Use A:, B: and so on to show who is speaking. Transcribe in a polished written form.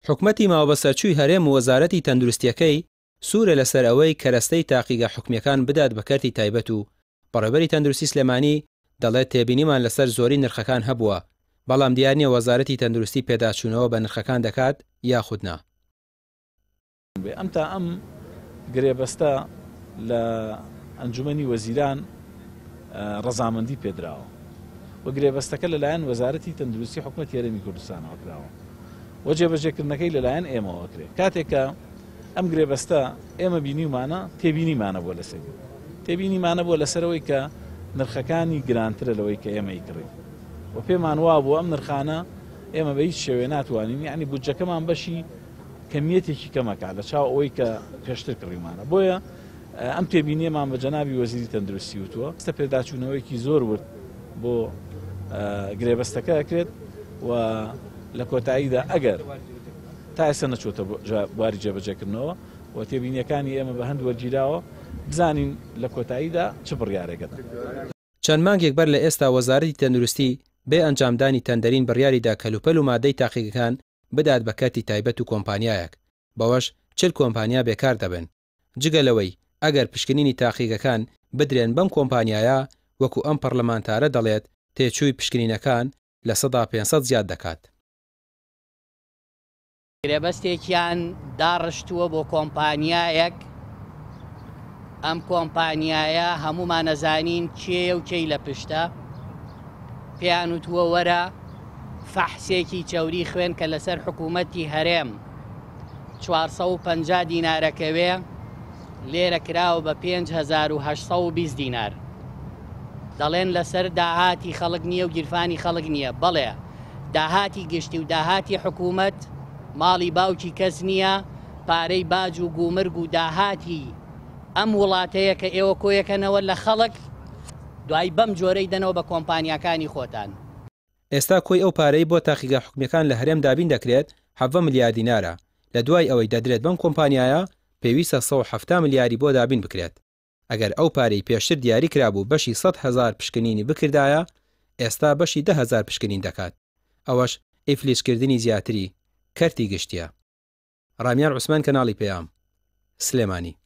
A: حکومەتی ماوەبەسەرچووی هەرێم و وەزارەتی تەندروستییەکەی سوورە لەسەر ئەوەی کەرەستەی تاقیگە حکومییەکان بدات بە کەرتی تایبەت و بەڕێوبەری تەندروستی سلێمانی دەڵێت تێبینیمان لەسەر زۆری نرخەکان هەبووە، بەڵام دیار نییە وەزارەتی تەندروستی پێداچوونەوە بە نرخەکان دەکات یاخود نا.
B: بێ ئەم تا ئەم گرێبەستە لە ئەنجومەنی وەزیران ڕەزامەندی پێدراوە و گرێبەستەکە لەلایەن وەزارەتی تەندروستی حکومەتی هەرێمی کوردستانەوە کراوە و جێبەجێکردنەکەی لەلایەن ئێمەوە کرێ. کاتێک کە ئەم گرێبەستە ئێمە بینیومانە تێبینیمانە بووە لەسەری، تێبینیمانە بووە لەسەرەوەی کە نرخەکانی گرانترە لەوەی کە ئێمە ئیکڕین و پێمان وابووە ئەم نرخانە ئێمە بە هیچ شێوەیە ناتوانین، یعنی بودجەکەمان بەشی کەمیەتێکی کەمەکە لە چاو ئەوەی کە پێشتر کڕیمانە. بۆیە ئەم تێبینیەمان بە جەنابی وەزیری تەندروستی وتووە. ئێستا پێداچوونەوەیەکی زۆر ورد بۆ گرێبەستەکە ئەکرێت و لە کۆتاییدا ئەگەر تا ئێستا نەچووتە بواری جێبەجێکردنەوە و تێبینیەکانی ئێمە بە هەند وەرگیراوە، بزانین لە کۆتاییدا چ بڕیارێک ئەدەن.
A: چەند مانگێک بەر لە ئێستا وەزارەتی تەندروستی بێ ئەنجامدانی تەندەرین بڕیاریدا کەلوپەل و مادەی تاقیگەکان بدات بە کەرتی تایبەت و کۆمپانیایەک، بەوەش 40 کۆمپانیا بێکار دەبن. جگە لەوەی ئەگەر پشکنینی تاقیگەکان بدرێن بەم کۆمپانیایە، وەکو ئەم پەڕلەمانتارە دەڵێت تێچووی پشکنینەکان 500% زیاد دەکات.
C: گرێبەستێکیان داڕشتووە بۆ کۆمپانیایەک، ئەم کۆمپانیایە هەموومان ئەزانین کێیە و کێی لە پشتە، پێیان وتووە وەرە فەحسێکی چەوری خوێن کە لەسەر حکوومەتی هەرێم 450 دینارەکەوێ لێرە کراوە بە 5820 دینار. دەڵێن لەسەر داهاتی خەڵک نییە و گیرفانی خەڵک نییە. بەڵێ داهاتی گشتی و داهاتی حکوومەت ماڵی باوکی کەس نییە، پارەی باج و گومرگ و داهاتی ئەم وڵاتەیە کە ئێوە کۆیەکەنەوە لە خەڵک، دوای بەم جۆرەی دەنەوە بە کۆمپانیاکانی خۆتان.
A: ئێستا کۆی ئەو پارەی بۆ تاقیگە حکومییەکان لە هەرێم دابین دەکرێت 17 ملیار دینارە، لە دوای ئەوەی دەدرێت بەم کۆمپانیایە پێویستە 170 ملیاری بۆ دابین بکرێت. ئەگەر ئەو پارەی پێشتر دیاری کرابوو بەشی 100 هەزار پشکنینی بکردایە، ئێستا بەشی 10 هەزار پشکنین دەکات، ئەوەش ئیفلیجکردنی زیاتری کەرتی گشتییە. ڕامیار عوسمان کەناڵی پەیام، سلێمانی.